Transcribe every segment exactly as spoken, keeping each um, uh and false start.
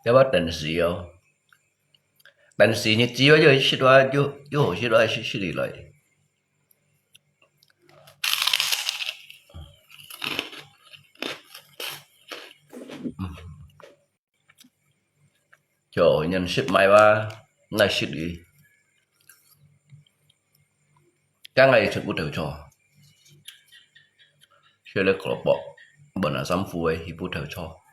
也要等時哦。等時日子哦，又食啊，又，又好食啊，食，食起來。就人食買哇，愛食哩。今日食烏頭草，食了胡蘿蔔，問啊三副个，係烏頭草。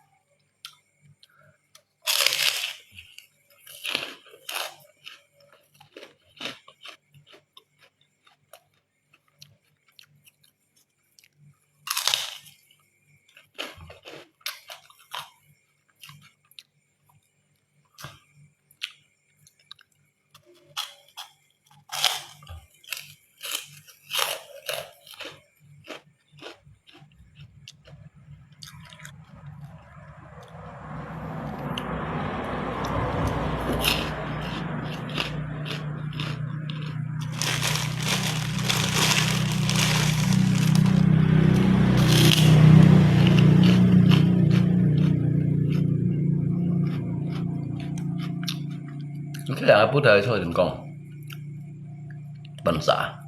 你這兩個不得錯，怎麼講？笨傻。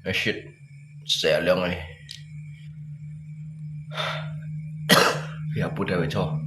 哎，shit，死了个。也不得不错。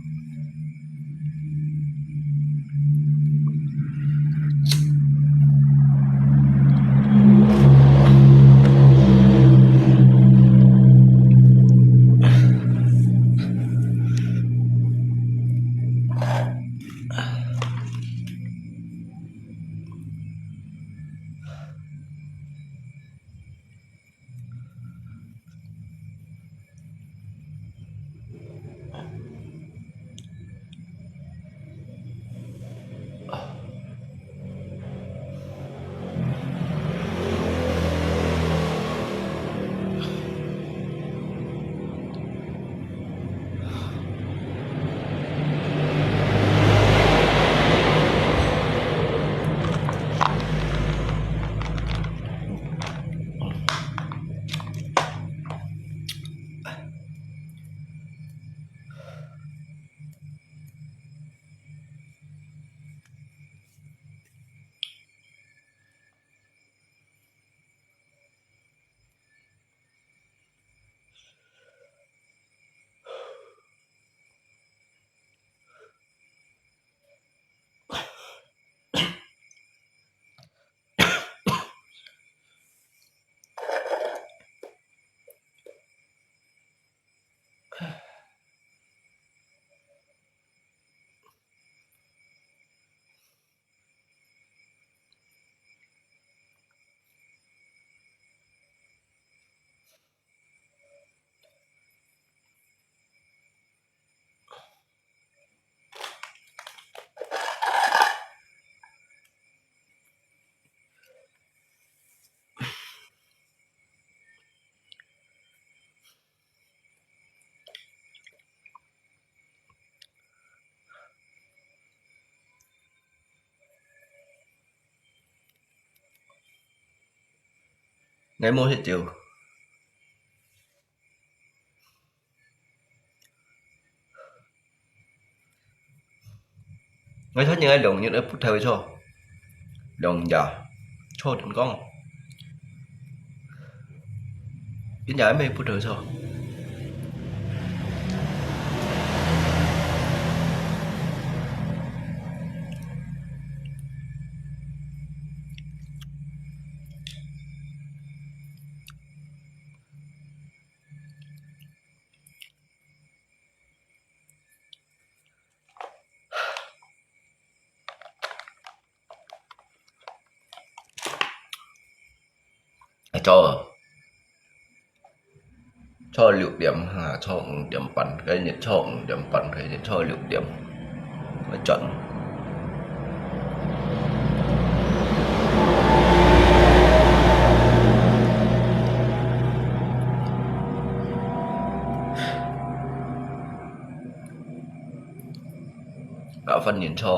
𠊎無食酒。 𠊎昨日个兩日个不透个錯，兩日錯點講，今日還沒不透錯。 哎，早啊，早六點哈，早五點半，今日早五點半，今日早六點，哎，早。 啊，飯年初。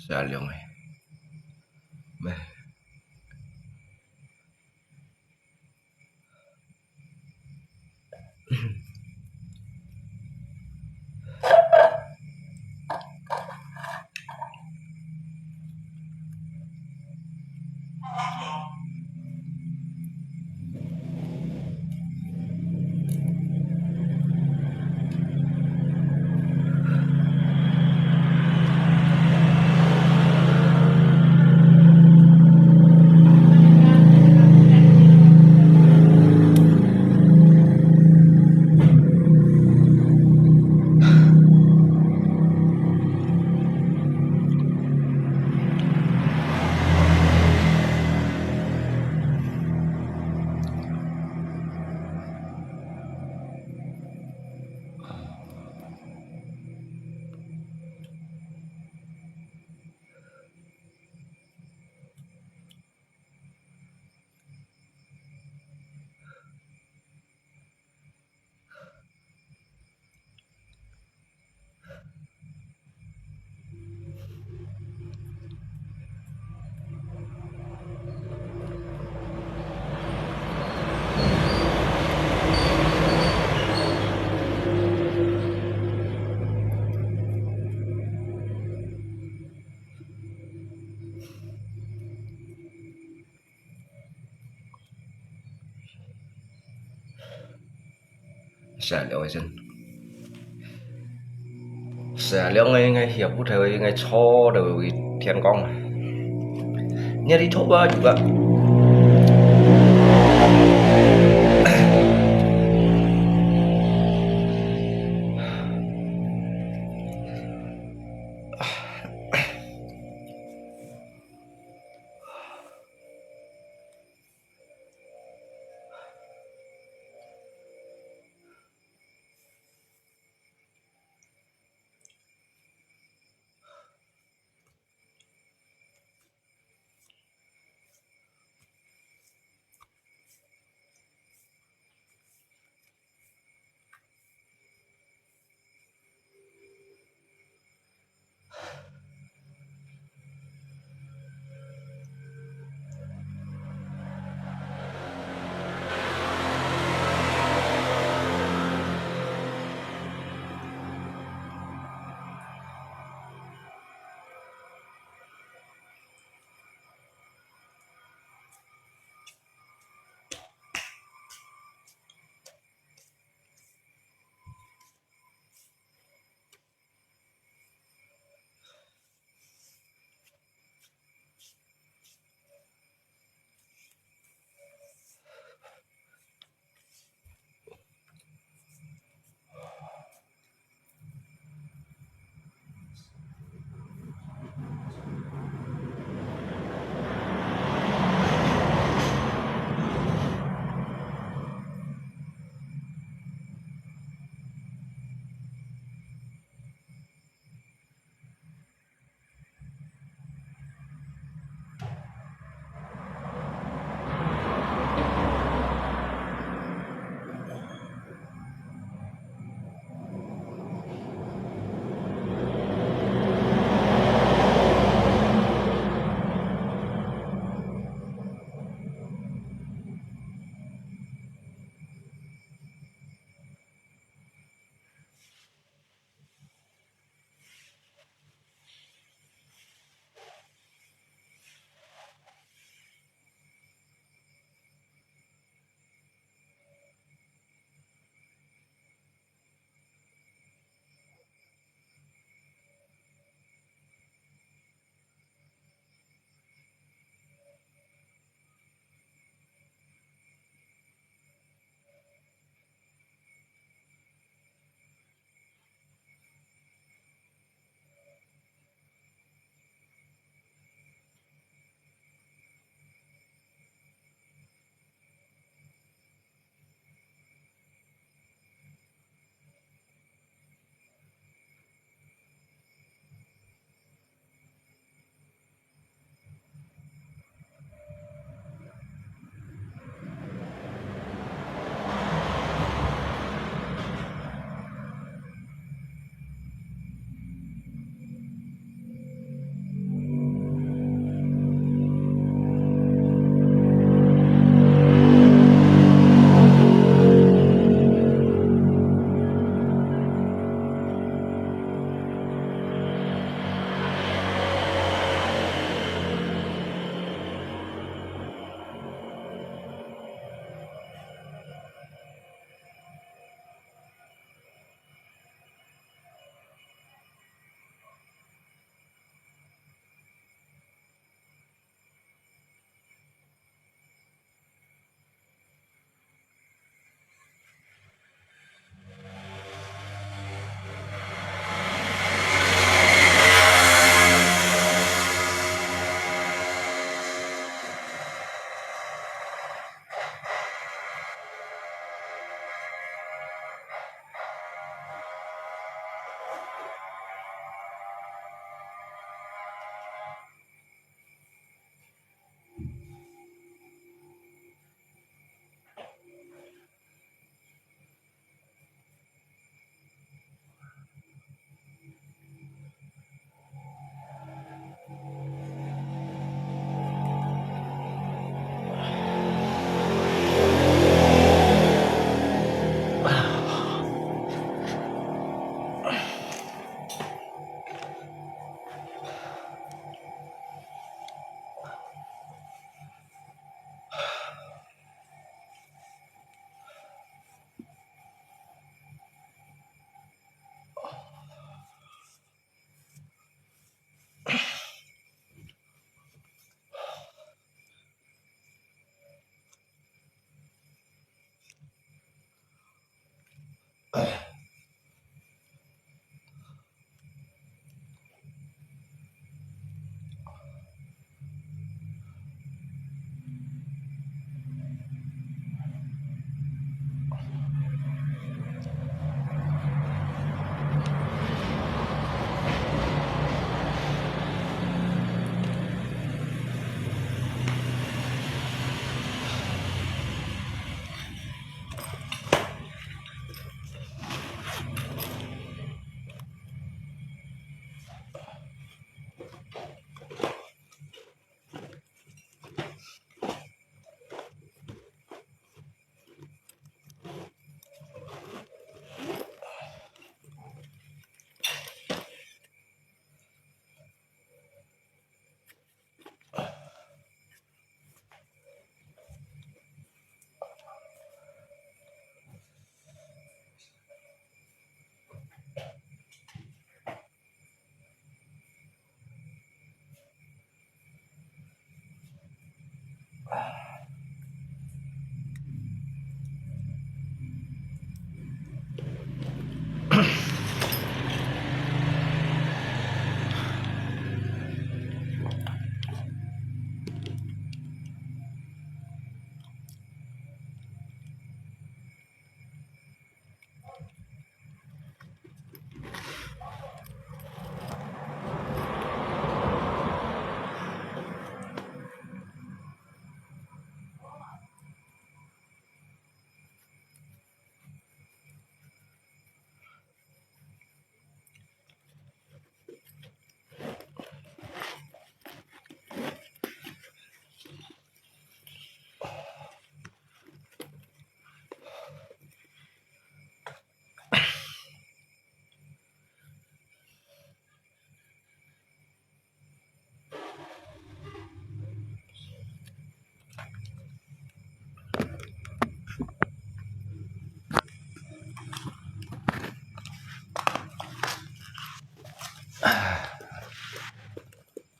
十一點个。咩？十一點个先。十一點个應該下晡頭應該坐到會天光啊。你看你坐吧，有个。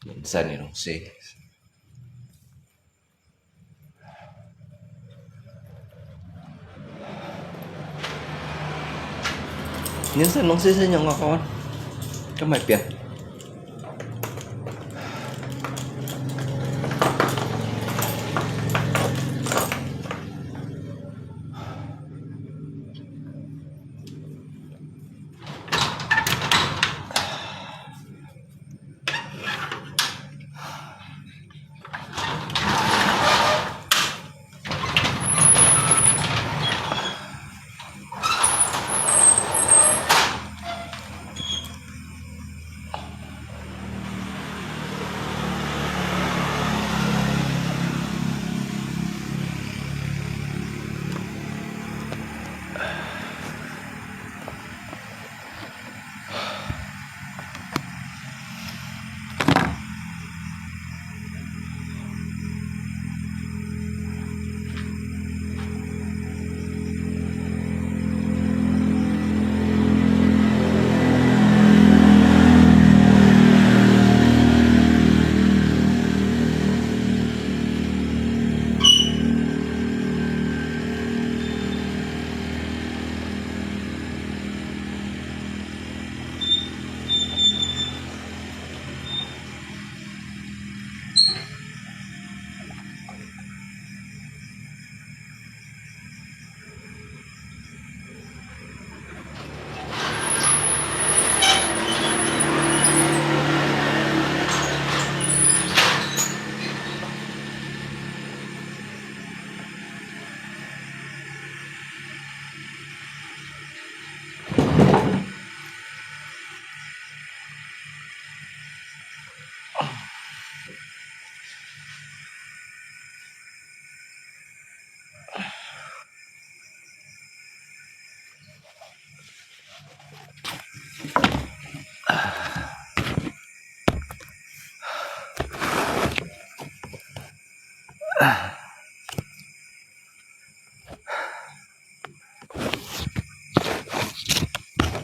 人生个东西。人生东西係仰仔講，敢會變？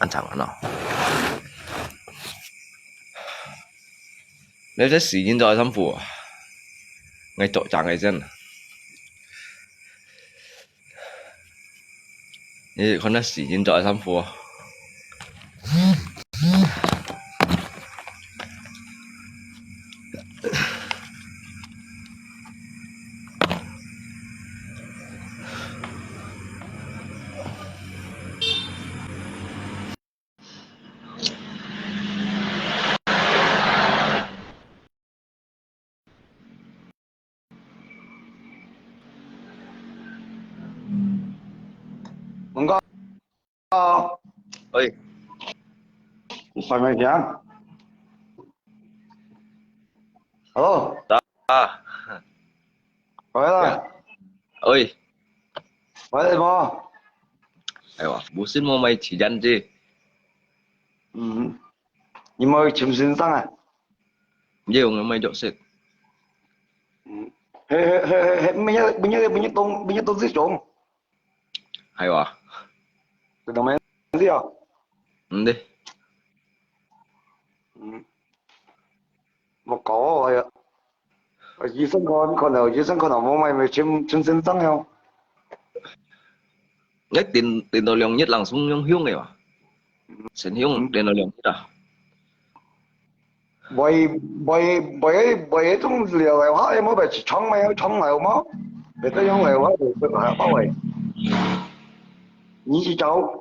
恁長啊喏。你這時間在散步啊？𠊎多謝你真。你看那時間就愛散步啊。文哥，喂，你上面讲，Hello，啊，回来了，喂，回来吗？哎呀，不是我买起家的，嗯，你买全身上啊？ 有，我買着色。嗯，嘿嘿嘿嘿嘿，乜有乜有乜有東乜有東西種？係哇。這種東西啊？嗯的。嗯，我搞啊，醫生看看了，醫生看了，我買買全全身上了。你等等到兩日，langsung用香个哇？先用等到兩日啊。 喂喂喂喂，種了个話，有冇白去冲咩？冲了冇？你都用了话，就去下包喂。你去找。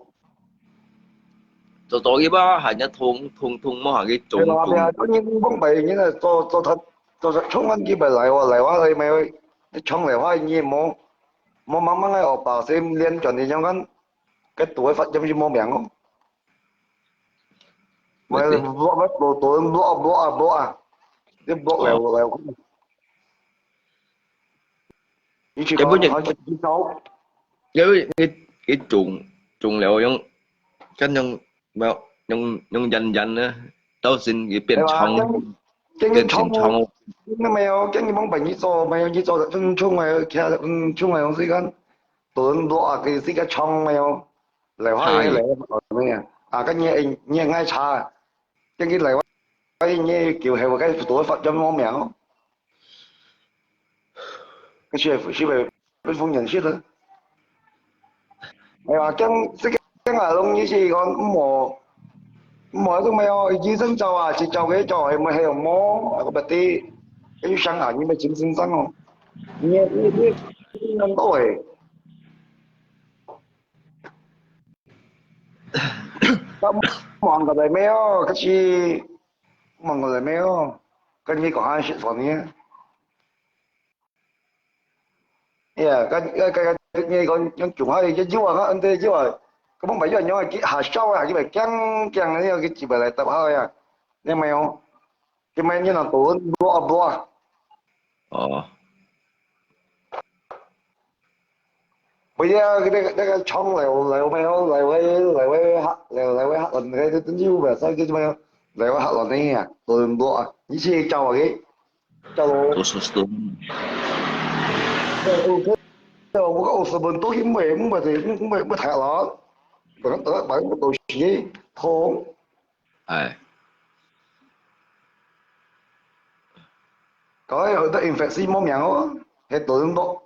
做做个吧，还要通通通么还给中对啦对啦，中。当然你讲白，你那做做他做他冲完几百来哇来哇来没有？你冲了话，你也冇冇慢慢个哦，把心练转，你想看，该多发音就冇名哦。 喂，对对。block，block，block，block，block 啊，block 啊，你block了，哦。我来，你去搞，根本就好像去搞。因为你你种种了用，跟用没有用用人人呢，到时你变对吧？长，跟跟你长变成长。那没有，跟你们本一做，没有你做的，嗯，出来，其他的，嗯，出来，我是一个，多人多啊，可以是一个长没有。 来话个来话个啊，个你你爱查，跟佢来话，你叫系个多发音冇名，个是是被被封人识个。哎呀，讲这个讲啊，东西是讲唔好唔好，都没有医生照啊，去照个照，系咪系有冇？啊，个不对，要想啊，你们精神上哦，你你你你能够诶。 望过来没有？可是望过来没有？跟你讲还是说呢？呀，跟跟跟你讲，用中华的就有啊，嗯，对，有啊，根本没有，你看，下手啊，你们讲讲的，你个几百来打好呀，你没有？你们你那多多啊多啊。哦。 不要，那个那个冲来来没有，来回来回哈，来来回哈，那个真有没有？所以就没有，来回哈，那个啊，多人多啊，你去找我去，找我。都是都。对，OK，我我我是问都因为因为因为因为不太了，不能得，反正不都是通。哎。搞到有的 infection 没名哦，还多人多。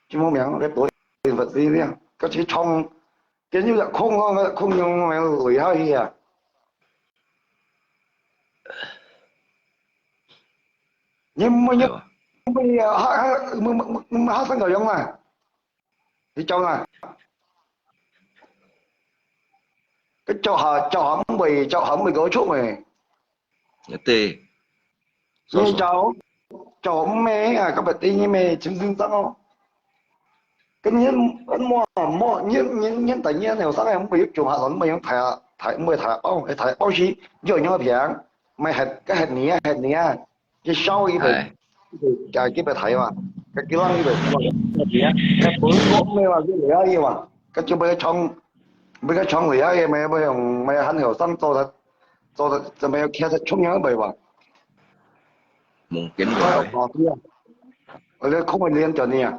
就无名个多人物资料，个去冲，跟有个空咯，个空用个雷下去啊。你毋会用，毋会啊，哈哈，毋毋毋毋哈生个用啊，你走啦。个走下走下毋会，走下毋会个出个。对。 你找，找咩啊？个别地你咩清清爽哦。跟你莫莫你你你大你有啥个，毋会用中下轮，毋会用大大，毋会大包，大包是有用个平，毋系个系你啊，系你啊，你烧一杯，哎。加几杯大嘛，个几浪一杯，个本国咩嘛，就了一嘛，个就被冲，被个冲了一嘛，不用，没有很有上做的。 做得怎么样？看得重要袂吧？梦见过。哎呀，好对啊！我咧空个脸叫你啊。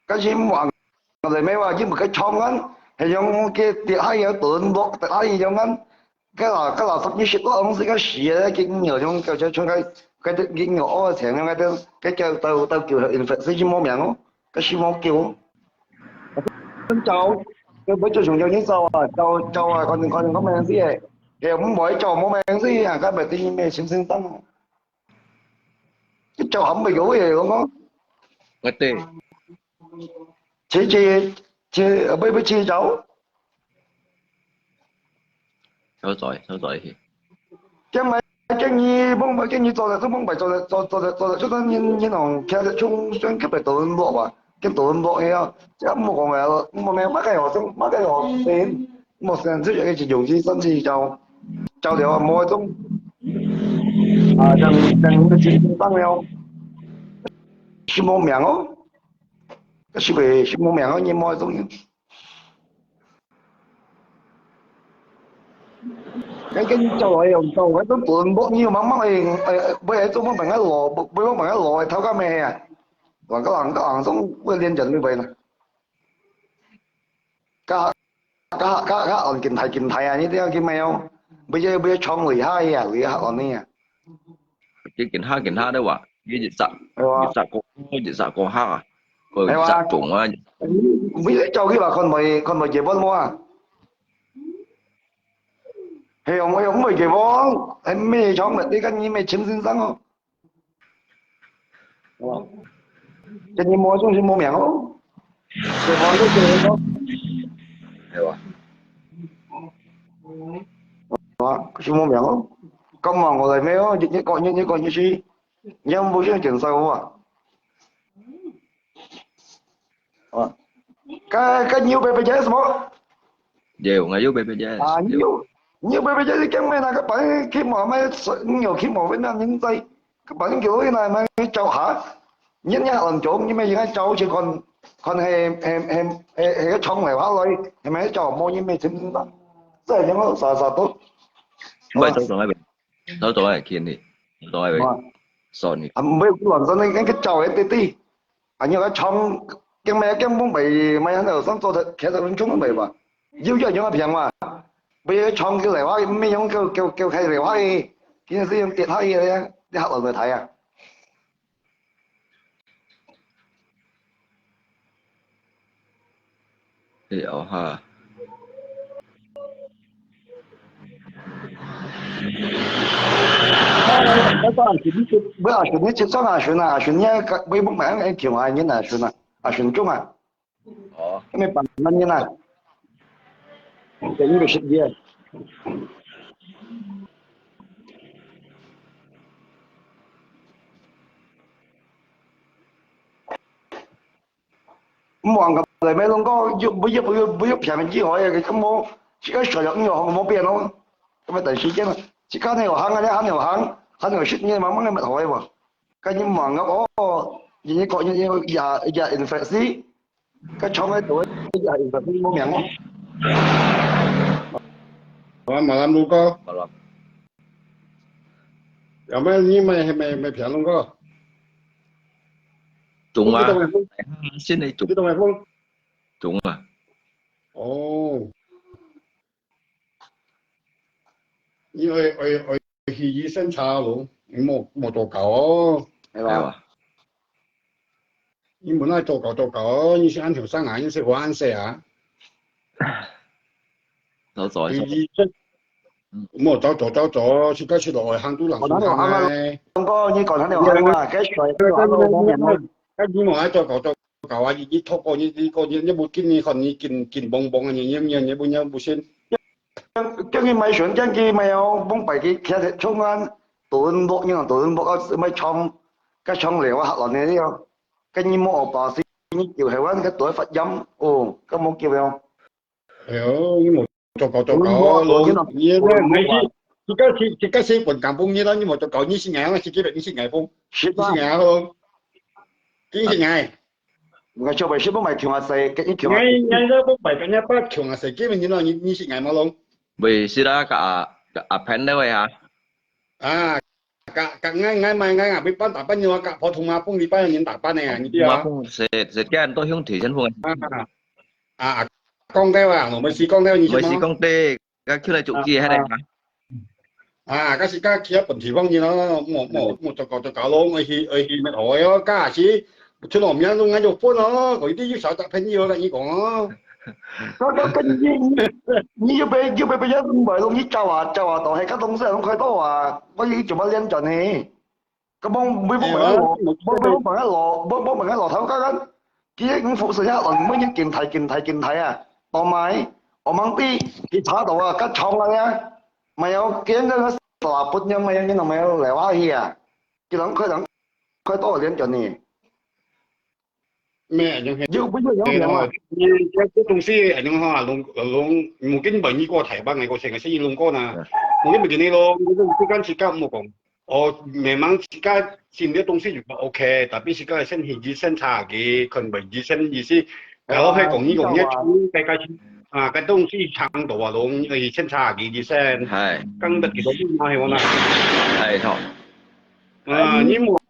但是我来没话，你不该冲啊，还用个跌下有顿落，跌下有样啊。該老該老十二十多公司个死个，該牛像該像該該隻牛屙个錢，該隻該叫到到叫infeksi就無命哦，該死無救哦。走，該不就想叫你走啊，走走啊，可能可能講命死个，也毋會走無命死啊，該不等於咩新生當。你走還袂有个，我講。啊，對，去去去，不不去走。收嘴，收嘴去。今日今日碰白，今日做了，做碰白做了，做做了做了，就算你你啷，看了冲冲特别多人落吧，跟多人落一样，这莫讲了，莫没莫个好生，莫个好生，莫生这个是用心生去交交流啊，莫种啊，像像那个情况上了，是莫命哦，是不是是莫命哦？你莫种。 Kan kan cau ai yong cau ai tu pun bok ni mang mang ai ai bai ai tu mang bang ai lo bai mang bang ai lo ai thau ka me ya. Wa ka lang ka lang song bai lian jan ni bai na. Ka ka ka ka on kin thai kin thai a ni te kin mai yong. Bai bai chong lui ha ya lui ha on ni ya. Cái kiện ha kiện ha đấy wa. Cái dịch sặc, Ai wa. Dịch sặc cô, dịch sặc cô ha. Cô Ai dịch wa. Sặc chủng á. Bai cau ki ba kon bai kon bai je bon mo a. He yong yong bai je bon. Ai me chong bai ti kan ni me chim sin sang o. Kan ni mo chung chim mo miang o. Je bon tu je bon. Hay wa. Wa, chim mo miang o. Kam mang ko lai me o, ni ko ni ni ko ni si. Yang bu yin jin sa wa. Wa. Ka ka ni bai bai je mo. Nhiều, ngày yêu baby yes. À, nhiều nhiều bai bai je cái mai na ka bai khi mo mai nhiều khi mo Việt Nam những tay. Ka bai kiểu này mai chau hả? Những nhà ổn chốn nhưng mà những chau chỉ còn còn he he he he he cái chong này hả rồi. He mai chau mo nhưng mà chính là. Sai yang sa sa tu. Không phải tao tao ai, tao tao ai kiên đi, tao tao ai. Wa. Sorry. À, bai ku lan sa na cái chau ấy ti ti. Anh nhớ cái chong cái mai cái mong bai mai hả? Sang cho thật, khi thật chung bai ba. Yêu ya yang piang wa. Bai cái chong cái này wa, mai yang kêu kêu kêu khai này wa. Cái gì yang tiệt hai ya, đi học ở người Thái à. Thì ở ha. Bữa à, Xuân Nhật, Xuân à, Xuân nhé, với bố mẹ anh kiểu ai nhé nè, Xuân à, à, Xuân Trung à. Ủa, Cái này bạn anh nhé nè. Cái này được sự gì? Muang ka lai mai long ko, yu bu yu bu yu bu yu pian ji hoi ke, ka mo, chi ka sha yak nyo hong mo pian lo. Ka ma tan shi jian, chi ka ne hang ne han ne hang, han ne shi ne ma ma ne ma hoi wa. Ka ni muang ka o, ni ni ko ni ni ya ya infeksi. Ka chong ai tu ya infeksi mo miang. Wa ma lam lu ko. mà là Ya mai ni mai mai mai pian long ko. Chúng Cái à, tông này không? Xin này chúng, Cái tông này không? Chúng à. Ồ. Ni oi oi oi hi yi sen cha lo. Ni mo mo to kao. Ai Hay wa. à. Ni mo na to kao to kao. Ni si an thiu sang à, ni si wa an se à. Tao giỏi Hi sao? yi sen. Mo to to to to. Si ka si lo oi hang tu lang. Ủa, nó Hang hang ai. Long ko ni ko han ne hang wa, cái soi cái lo mo miang. Ka ni mo ai to kao to kao à. Ni to ko ni ni ko ni ni bu kin ni kon ni kin kin bong bong ni ni ni ni bu ni bu sen. Cái cái mai Xuân cái cái mai ao bông bảy cái kia thế chung an, tuần bộ như là tuần bộ cái mai chong, cái chong liu à, lon này đi. Cái ni mo ở bà si ni kiểu hay ăn cái tuổi Phật giấm. Ồ, cái mo kiểu không? Eo, ni mo to kao to Tuần kao bộ lo. như là Ni tuần ni bộ. Chỉ có si chỉ có si quần cảm bông ni lo, ni mo to kao ni si ngai, si cái ni si ngai bông. Shit Ni si à. Ngai lo. Kin si ngai. Người cho bảy shit bông bảy kiểu mà say, cái ni kiểu mà Ngai ngai lo bông bảy cái ni ba kiểu mà say cái ni lo ni ni si ngai mà lo. Vì xí đó cả cả à phén đấy vậy hả? À, cả cả ngai ngai mai ngai à, bị bắt tạp bắt nhiều cả phổ thông mà bông đi bắt nhiều tạp bắt này à, như Mà thế không sẽ sẽ cái anh tôi hiếu thị sản phẩm. À, à, à, con theo à, nó mới si con theo như Mới thế xí mà. Công ty các thứ này chủ kia hay này hả? 啊，該時間去啊本地方人咯，莫莫莫做搞做搞咯，愛去愛去乜好个哦，該時出來面都愛有分哦，佢啲有少隻朋友啦，你講哦。該該跟你你又被又被被人買咯，你走啊走啊，到係該東西攏開到啊，我一直做乜連轉呢？ 該幫每幫人攞，每幫人攞，每幫人攞頭家个，佢个五福是遐，每日緊提緊提緊提啊，到買，我mang pi，佢查到啊，該長个呀，買有見个个沙拉布樣，買有你攏買有來話去啊，佢人開人開到連轉呢。 咩，恁樣係。又不是恁樣啊。你這个東西，恁樣哈，弄弄，mungkin bagi過台灣个，我成个生意弄過呢。mungkin begini咯，你自家自家莫講。哦，memang自家新个東西就OK，tapi自家先去先查个，可能先意思。Kalau係講你講你个，該个啊，該東西長度啊，弄，先查个先。係。講得幾多嘛，係無啦？係，好。啊，你莫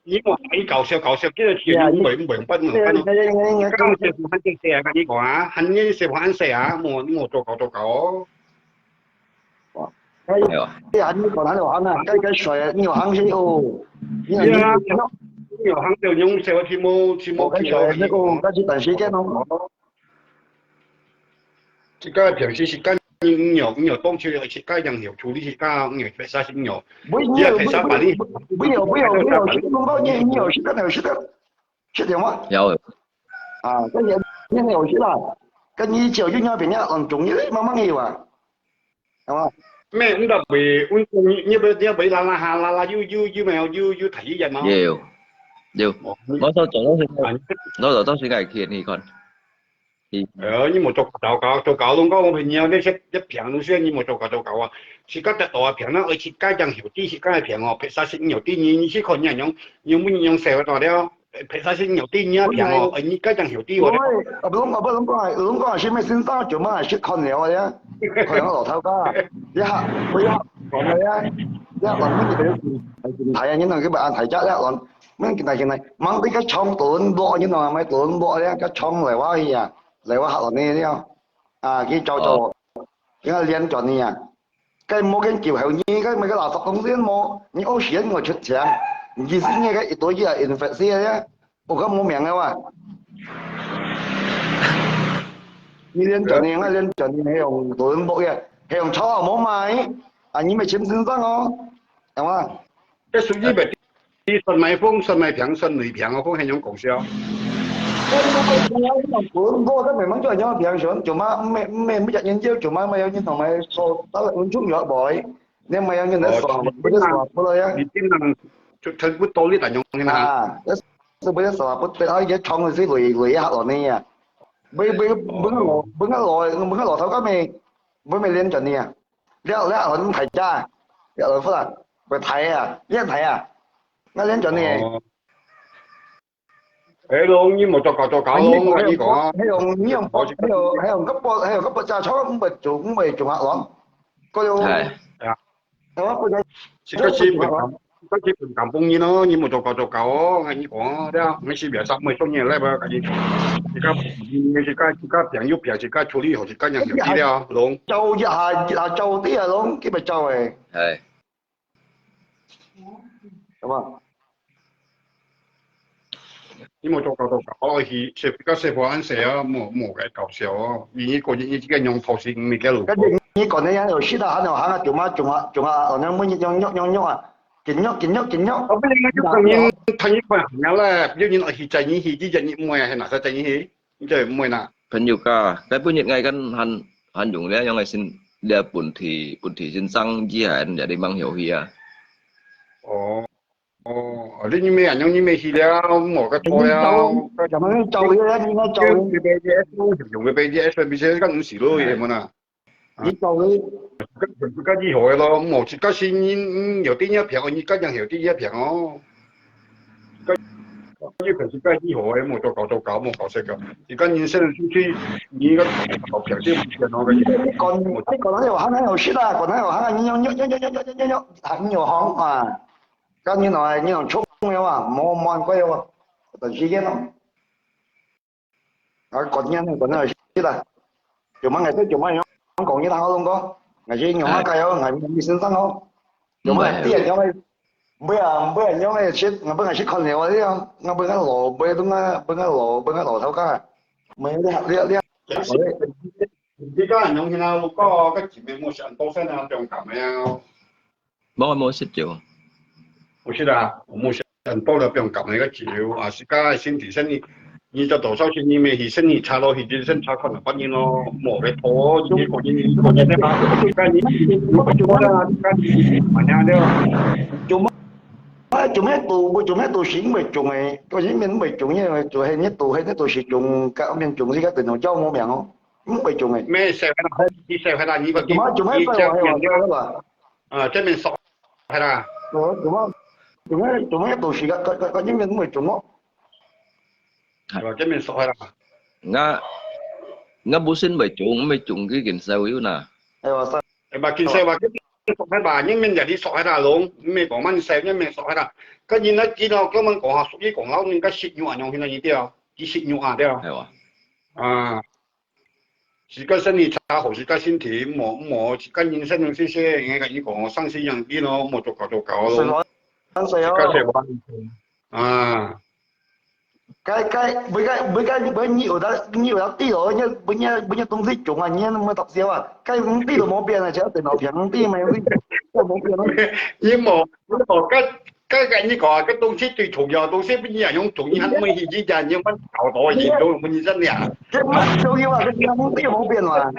你莫愛搞笑搞笑，這个錢毋會毋會用，毋會用，毋會用。講師傅還識寫啊，跟你講啊，還認識傅還識啊，莫莫做搞做搞哦。哎喲，哎呀，你講還有行啊，該該水，你有行先哦。你有行，你有行就用小題目，題目，題目，那个，那是短時間哦。 自家个平時自家，你有你有當初自家樣樣處理自家，你有別啥事你有，不，你有，你有別啥法律，不有不有不有，是不能够你你有是个有是个，是点吗？有。啊，跟你你有是啦，跟你就就那边要很重要，慢慢有啊，好吧？咩，你都袂，你你你袂你袂啦啦哈啦啦，又又又没有又又睇一眼吗？有有，哦，你我到做到现在，啊，你我做到现在去你看。 呃，你莫做搞搞做搞，弄到我朋友，你食一平都食，你莫做搞做搞啊！自家得到啊平啦，而且自家样曉得，自家个平哦，別啥事你有得，你你去看人用，用不用用手到了，別啥事你有得，你啊平哦，而你家样曉得哦。喂，啊，不用啊，不用讲啊，不用讲啊，先生做嘛，先看了啊，看了老头家，呀，不要，讲了呀，呀，老母你不要紧，还紧抬啊，你那个不安抬价呀，老，没紧抬现在，忙这个冲多人多，你那买多人多呀，个冲来话去啊。 来我客人呢了，啊，去走走，哦。你看连转呢啊，該無跟救後你，該每个垃圾東西無，你屙屎你愛出錢，你是你个一堆一infeksi啊，我看無命个哇。你連轉呢，我連轉呢，還用多人博呀，還用吵啊無買，啊，你咪請先生哦，係嘛？這屬於別 你算買風，算買平，算雷平哦，風係樣講笑。我都講平啊，你講本哥，佢明明就係樣平，想做乜，毋係，毋係，毋係研究做乜，乜有你同埋說，打個運動藥會，你乜有你來耍，哦，不是耍不了呀。你經常就差不多你打用的啦。啊，這是不是耍不得，啊，也衝的是雷，雷下了呢呀。不，不，不，不，不，不，老頭，不，老頭，佢咪，不，咪練轉呢呀。 了，了，恁大隻，了，老夫啦，會大啊，你很大啊，那恁轉呢？哦。哎，咯，你莫做搞做搞，啊，你咯，我跟你講啊。還有，你用，還有，還有，還有个波，還有个波架床，毋會做，毋會做啊，咯。個有。係。啊。係啊，波架，這个是本港，這个是本港本人咯，你莫做搞做搞哦，我跟你講啊，對啊，我是別啥，我中意來吧，跟你講。自家，自家，自家病又病，自家處理好，自家養小弟了，咯。走一下，一下走啲啊，咯，基本走誒。係。 係嘛？你莫做搞到搞落去，食个食飯恁細啊，莫莫个搞笑哦。你你个你个用頭先你个路。跟住你講你有識啦，還有行啊，做乜做乜做乜，哦，你每日用用用用啊，緊用緊用緊用。我不能就等人，等人看行了嘞，有人去載你去，你載你妹啊，還拿啥載你去？ 你就毋會啦。朋友家，該本日𠊎跟還還用這樣个先，這本地本地先生之下，這裡吂曉去啊。哦，哦，你你妹啊，你妹去了，我个錯了。你走，咱們走了，你應該走了。用个B D S，用个B D S，B D S，該毋係咯，係無啦？ 你走了。自家自家醫好个咯，莫自家先人有啲嘢病，你家人有啲嘢病哦。自家又係自家醫好个，莫做搞做搞，莫搞這个。自家人生出去，你个搞病就毋見咯，你講你講那有行，那有識啦，講那有行，你用用用用用用用用，還有行啊。跟你來，你用衝个哇，莫莫怪我，等時間咯。 啊，講你，講你係啦。做麼个，做麼个講你，好講講。，𠊎係仰般个哦，𠊎毋係先生哦。仰般个店，仰般，毋會啊，毋會啊，仰般个切，𠊎本來係看了啊，這樣，𠊎本來老，本來都𠊎，本來老，本來老頭家，毋係，這，這，這，你講用現在我講个前面無想多少人中感冒啊。無，無食酒。無食啊，無食。 很多了，不用搞那个酒啊，自家身體生理，你做多少钱你没去生理查咯，去医生查看了，反正咯，莫个拖，你个人，你个人的嘛，自家你，你不做啦，自家你，慢慢的。做咩？做咩都，做咩都是因為中个，个人面毋會中，因為就係你都係你都是中，个面中，自家等到叫無名哦，毋會中个。没事啦，你事啦，你不做咩？做咩？你在我，在我，在我。 啊，这边熟，系啦。哦，做么，做么，做么都是个，个，个，个，因为因为做么？系吧，这边熟，系啦。我，我本身未中，未中佢件事有呐。哎呀，是。哎吧，件事吧，这边熟，系吧，因为人家熟，系啦，龙，没讲慢事，因为熟，系啦。个人呢，知道，根本讲哈，属于讲老人家食肉啊，用现在一条，佢食肉啊，对吧？系吧？啊。 自家身體查好，自家身體，莫莫自家人生用些些，人家你講生死樣啲咯，莫做搞做搞咯。係咯，生死哦。自家食完啊。該該，每個每個每你有得你有得地哦，你每你每你東西種啊，你那麼大小啊，該地都無變啊，只要電腦平地嘛，有地都無變咯。你莫你莫該 該个你講啊，該東西最重要，東西不一樣，用中醫還沒去之前，你們搞到一種問題真的啊。這麼重要啊，這東西無變嘛，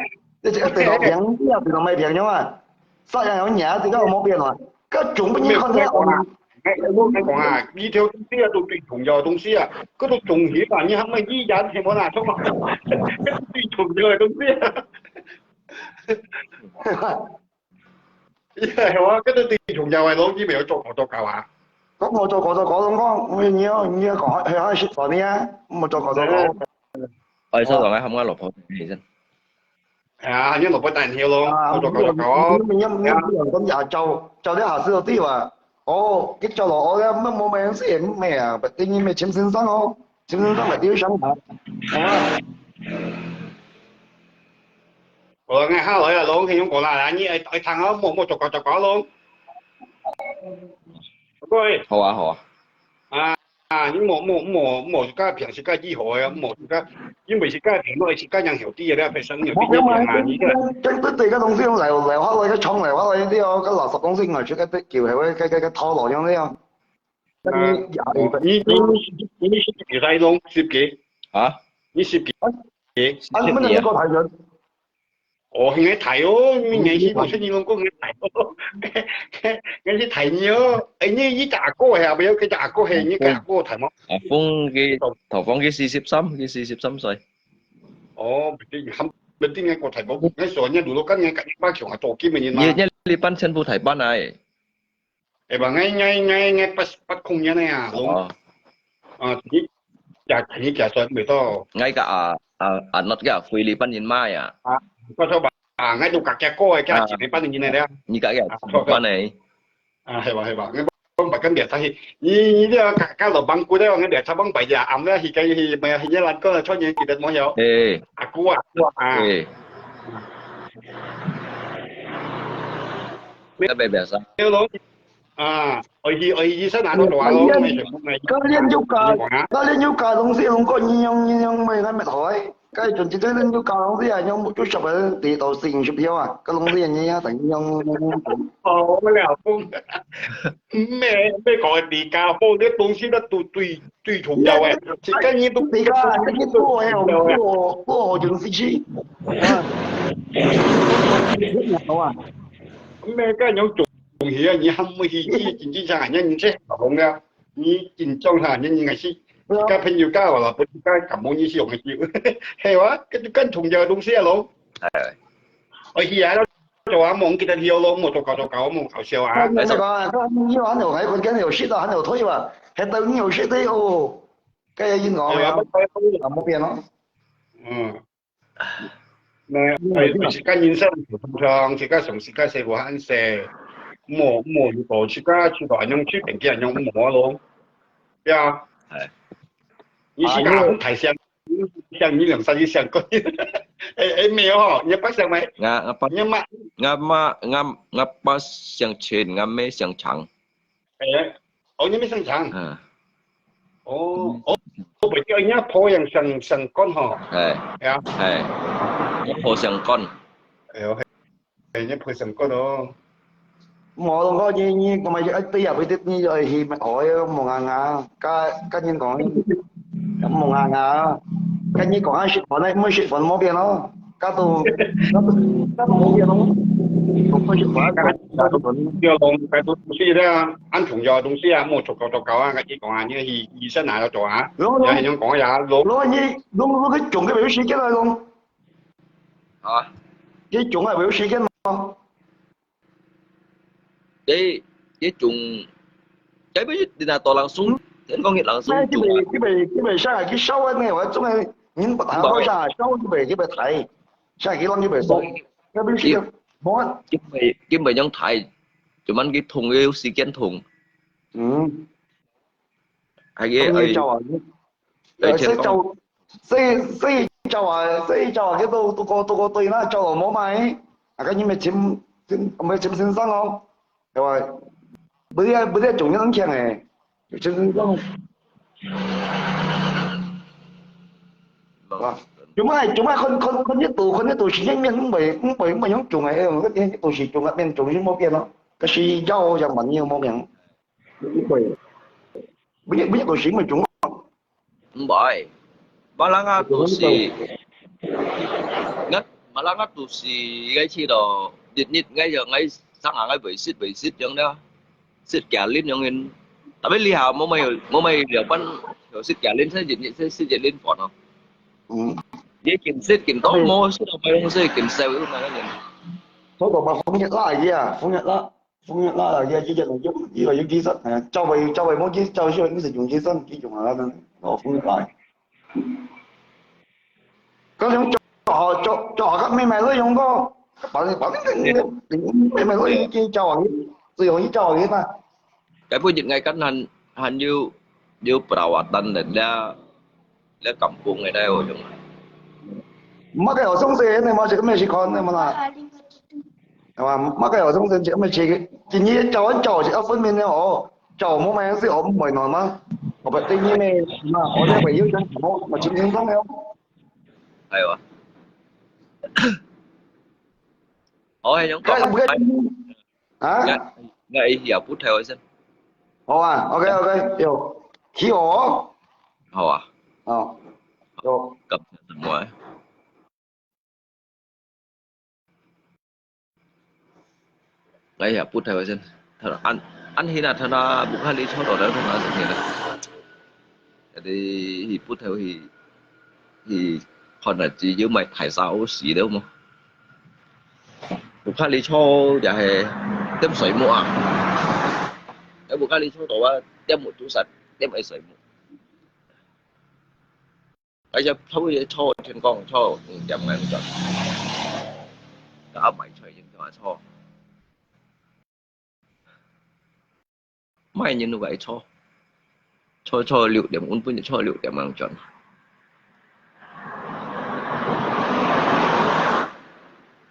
這這電腦平地啊，電腦沒變樣啊，啥樣有你啊，這個無變嘛，該種不你看到。哎，我跟你講啊，一條東西啊，都最重要的東西啊，該都中醫啊，你還沒醫人，係無啦？什麼？該最重要的東西啊。係啊，該都最重要的咯，你沒有做過做搞啊？我冇做過做搞，我講，你要你要講，係係食飯呢啊，冇做過做搞。我收到，我喊我老婆起身。 啊，你老婆帶你咯，我做搞搞哦。你你你咁也照照你下次都知哇。哦，佢照落我咧，乜冇名事咩啊？不，你咪陳先生哦，陳先生咪要想下，係嘛？我講下來啊，龍，你用過來啊，你愛愛聽啊，莫莫做搞做搞咯。喂，好啊，好啊。啊。 啊，你莫莫莫莫自家平時个以後啊，莫自家，因為自家平時自家人曉得个，別生有我啲人啊，你个。跟跟對對个東西用來來，我來个衝來，我來个哦，个垃圾東西我出个得救，係會个个个套路樣樣。你你你你你十幾歲咯，十幾？啊？你十幾？啊，你們兩個台人。 哦，應該大哦，明年係無出年公公應該大哦，應該係大你哦。哎，你你个阿哥係啊，不要佢个阿哥係，你个阿哥大無？阿峰佢頭方佢四十三，佢四十三歲。哦，不定，還不定个過大無？該所人家如果跟人家把窮啊做基本人嘛。你你呢班全部大班啊？哎吧，𠊎𠊎𠊎𠊎八八空年个啊，攏哦，啊，你假你假算袂到。𠊎个阿阿阿諾个菲律賓人買啊。啊，不錯吧？啊，𠊎都隔壁過个，假幾年八年个了。你个个菲律賓个。啊，係吧係吧，𠊎講白跟別出去，你你這个隔隔老板過了，𠊎別出往白呀，暗了去个去，乜去个人講，出年記得無有？誒，阿姑啊，阿姑啊。誒。那邊邊上。有咯。 啊，愛去愛去醫生啊，都話咯，愛全部愛去。該練瑜伽，該練瑜伽東西，用過你用你用咩个metode？該種真正練瑜伽東西啊，用就十个地道四十條啊，該東西你啊，等於用用用。哦，我了講，咩咩講瑜伽，好，這東西都都對對重要誒，自家人都瑜伽，你做誒，做做做種事情。啊，好啊。咩个用做東西啊，你還沒去去真正想，人家你這好了。 你緊張下，你你係自家朋友教我啦，不自家感冒你是用个酒，係哇，這就更重要个東西啊咯。哎，我去啊，做啊，莫記得了咯，莫做搞做搞，莫搞笑啊。那个，你有還有還有跟有食到還有退吧？還等你有食的哦，該應該啊，啊，無變咯。嗯。 那，哎，自家人生普通常，自家上自家生活還細，莫莫如果自家去到恁樣去，變个恁樣莫咯，對啊。哎，你自家好大聲，姓你兩三个姓个。哎，哎，没有吼，你爸姓咩？我，我爸，你妈？我妈，我，我爸姓陳，我姆姓陳。哎，哦，你姆姓陳。嗯。哦，哦，我袂记，你婆姓，姓，姓關吼。哎。哎呀。哎，我婆姓關。哎，OK。 哎，你陪成功咯。無，我你，你講麼个，哎，對呀，陪你，你就去學个無牙牙，甲，甲人講，無牙牙，甲你講啊，食飯呢，毋食飯無變咯，甲都，甲都，甲都無變咯，毋食飯，甲都無變。對咯，該都東西啦，恁重要个東西啊，莫做搞做搞啊，甲你講啊，你去醫生啊，要做啊，然後，然後，你還想講呀，咯。然後你，你，你去種个，有時間來咯。 啊？你種啊，會有時間無？你，你種，該不是你那多人送，嗯。人講你人送種啊。那基本，基本，基本上啊，去燒啊，那我種啊，你不談好上啊，燒基本，基本台，下去浪基本送，該不是，無啊。基本，基本用台，就慢去通，有時間通。嗯。還有，還有， 呃，所以就，所以，所以就話，所以就話佢都，都過，都過對啦，就無買。啊，該你咪尋，尋，咪尋先生咯，係吧？毋係，毋係中央強誒，尋先生。啊，做麼，做麼看，看，看一度，看一度時間面，毋會，毋會，毋會用中誒，哎喲，該都是中啊，面中心無變咯。可是要像蠻有毛病，毋會，毋係，毋係都是因為中。 毋會，馬來亞都市，𠊎，馬來亞都市，𠊎去到日日，𠊎就，𠊎生下，𠊎會食，會食樣了，食雞卵樣樣。Tapi lihat，無買，無買了，pan，有食雞卵，食日日，食，食日卵飯咯。嗯。你緊食，緊多，無食到買東西，緊食，有哪个人？好過嘛，風一拉去啊，風一拉。 風一拉啊，佢，佢就用，佢就用技術，係啊，周圍，周圍無技，周圍唔使用技術，佢用啊，哦，風一拉。嗰種做好，做，做好个，買，買落用个，反正，反正，買，買落用，佢做好，最容易做好个嘛。該本日𠊎kan還，還有，有perawatan dan dia，dia kampung个，有用。Makai osong sih，你嘛係个咩事看，你嘛啦。 係嘛？Makai osong sih，乜係，今日朝早朝係要分明个哦，朝無買係哦，毋會暖嘛。我不對你咩嘛，我這回又想什麼，我今天都沒有。係啊。好，係用該，該，啊？𠊎，𠊎也不太會先。好啊，OK，OK，有。起哦。好啊。哦，有。感謝什麼？ 哎呀，不太會先。An, an hina thana bukhali cho to da thana sing hina. Jadi hi put heo hi, hi khon na chi yu mai thai sa o si le mo. Bukhali cho ya he tem soi mo a. Ai bukhali cho to wa tem mo tu sat tem ai soi mo. Ai ya thâu ye cho thiên光cho, ừ, chăm ngang cho. Cả bảy trời yên cho cho. Mai nhìn vậy cho. Cho cho liu điểm un pun cho liu điểm mang chọn.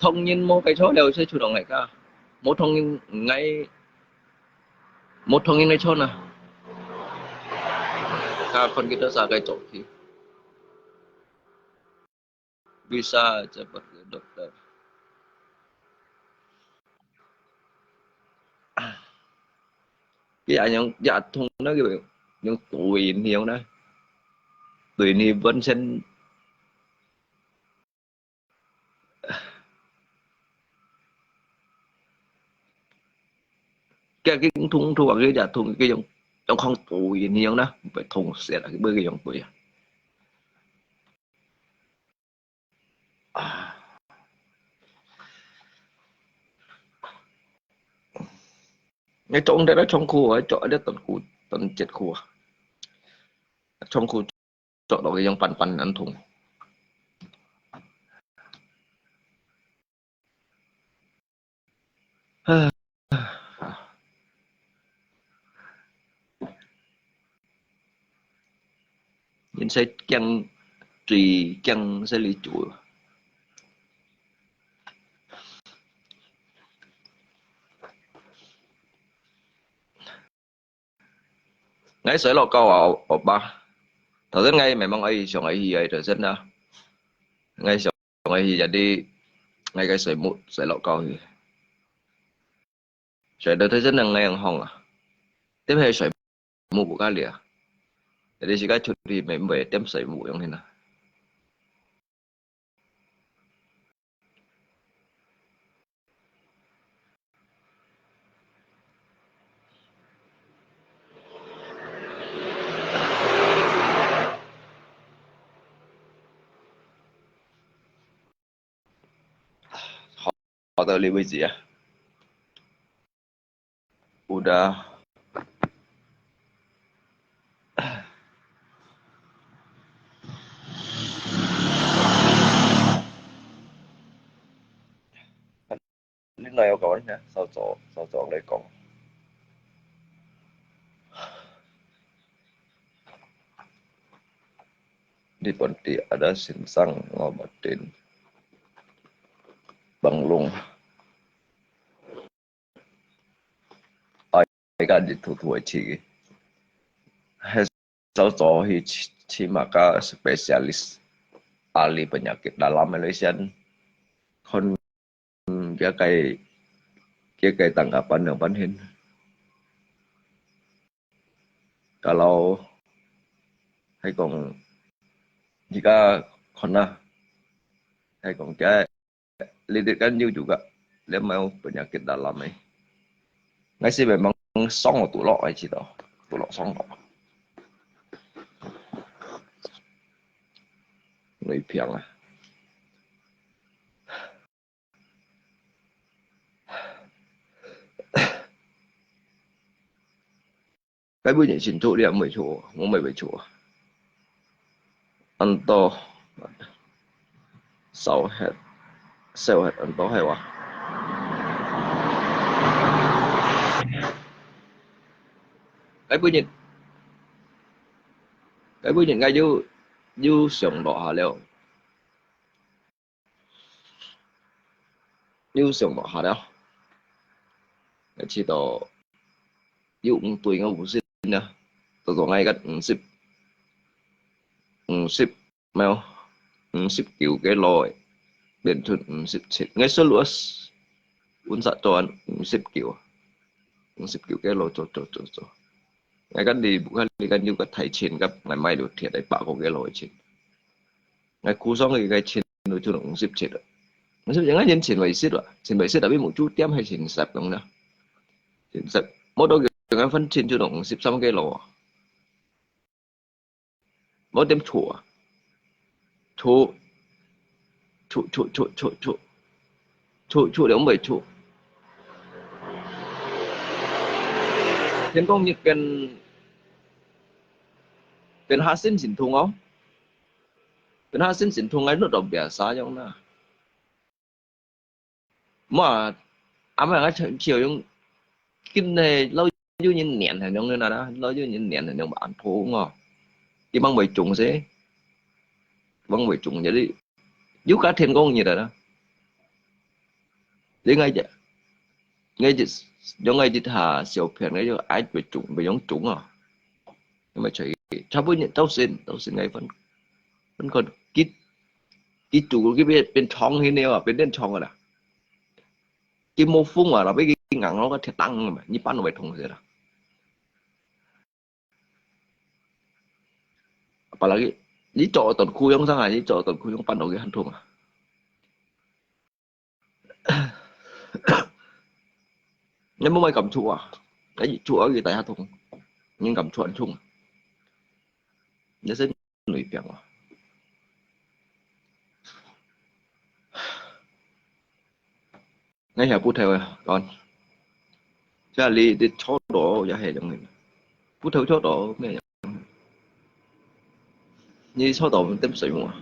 Thông nhìn mô cái cho liu sẽ chủ động ngày cả. Mô thông nhìn ngay Một trong những cái chốt nào. Ka kon kita sa kai chok ki. Bisa cepat ke dokter. Ki a yang ya thong na ki yang tui ni yang na. Tui ni bon sen. Cái, cái thùng, thùng, cái giả thùng, cái dòng, dòng không tụi ni dòng đó, phải thùng sẽ là cái bơi cái dòng tụi à. À. Ngay trong đây đó trong khu ở chỗ đó tận khu, tận chết khu. Trong khu 做到佢樣板板恁痛。人生驚，水驚死你煮。𠊎睡落覺啊，我爸。頭先𠊎memang愛想愛去啊，頭先啊。𠊎想愛去，jadi𠊎个睡目睡落覺去。睡到頭先能恁樣啊，點係睡目不加了啊。Jadi自家出去咪會點睡目樣啊。 好到這位置啊。Udah。你哪有講呢？少早，少早來講。Di Pontianak ada sinsang ngamatin banglung. Ai kan di tutu ai chigi. Hai sao cho hi chi, chi maka spesialis ahli penyakit dalam Malaysia. Kon kia kai, kia kai tanggapan yang panhin. Kalau hai kong jika kona hai kong kia lilit kan yu juga dia mau penyakit dalam eh. Ngai si memang song tu lo ai chi to, tu lo song lo. Nui piang ah. Cái bữa nhịn xin thuốc đi, mười thuốc, muốn mười bảy thuốc. Ăn to, sao hết, sao hết ăn to hay wa. Cái bữa nhịn, cái bữa nhịn ngay du, du sướng đó hả leo. 又想落下了。𠊎試著又毋對𠊎五十呢，到到𠊎个五十，五十，無，五十九个路，變成五十七。𠊎說，lurus，本身做五十九，五十九个路做做做做。𠊎跟你，𠊎跟你个大錢，甲𠊎買到鐵个百個个路个錢。 𠊎苦爽个該錢就到五十七了。五十七，𠊎錢錢會食啊，錢會食，tapi目珠點係錢十樣啦。錢十，無到个，𠊎分錢就到五十三个路啊。無點錯啊。錯，錯，錯，錯，錯，錯，錯，錯了毋會錯。天光日變，變下身心痛哦。 Padahal sin sin thung ngai lut dong biasa yong na. Mua, ama ngai cheu yong, kin ne lau yu nyin nian han yong na na, lau yu nyin nian han yong ba an phu ngo. Ki bang wei chung se. Bang wei chung jadi, yu ka thiên công nhiệt rồi đó. Jadi ngai je, ngai je, yong ngai je tha siu phian ngai yong ai wei chung, wei yong chung à. Nhưng mà trời, cha bui nyin tau sin, tau sin ngai phân, phân còn kít, kít chủ kít biết bên trong hi nêu à, bên đen trong à. Kít mô phung à, là biết kít ngang nó có thiệt tăng mà, như pan nó phải thông thế là. Apalagi, như chỗ tận khu yong sang à, như chỗ tận khu yong pan nó cái hăn thông à. Ngai mô mai cảm thụ à? Cái gì thụ ở cái tai há thùng. Ngai cảm thụ ăn thùng. Ngai sẽ nổi tiếng à? Ngai hiểu bút theo à, con. Chả lý đi chó đó, ya hè giống mình. Bút theo chó đó, mẹ. 你坐到等水無啊？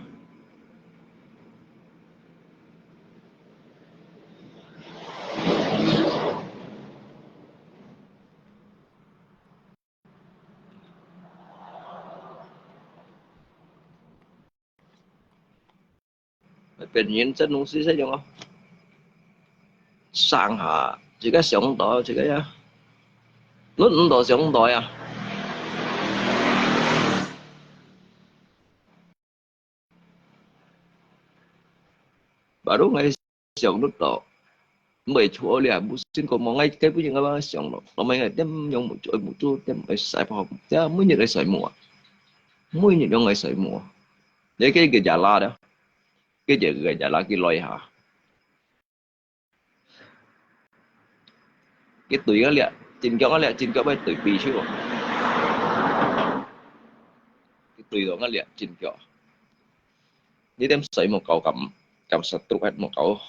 別人這東西係樣哦。上下，自家想到，自家呀，輪毋到想到呀。Baru𠊎想得到，毋會錯了，無信過無，𠊎根本就𠊎想咯，老妹，𠊎點樣無做，無做，點會使跑，這每日會使摸啊，每日樣會使摸啊，你个个也拉的，个个个也拉佢來下。 佢對个了，真腳个了，真腳愛對比手。佢對到个了，真腳。你點水無夠咁，咁實篤係無夠。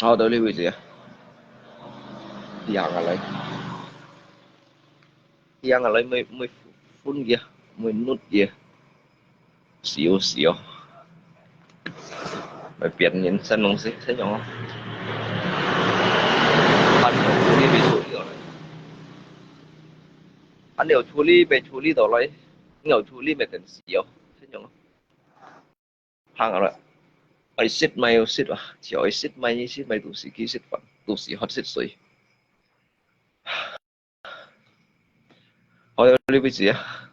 好，到呢位置啊。Yang alai. Yang alai，每，每分个，每nút个。Siu，siu。每別人生東西，這樣哦。還有處理未處理到來。還有處理未處理到來，有處理未等siu，這樣哦。 行啊啦。愛食乜愛食啊，就愛食乜愛食乜，肚屎飢食飯，肚屎渴食水。好，到呢位置啊。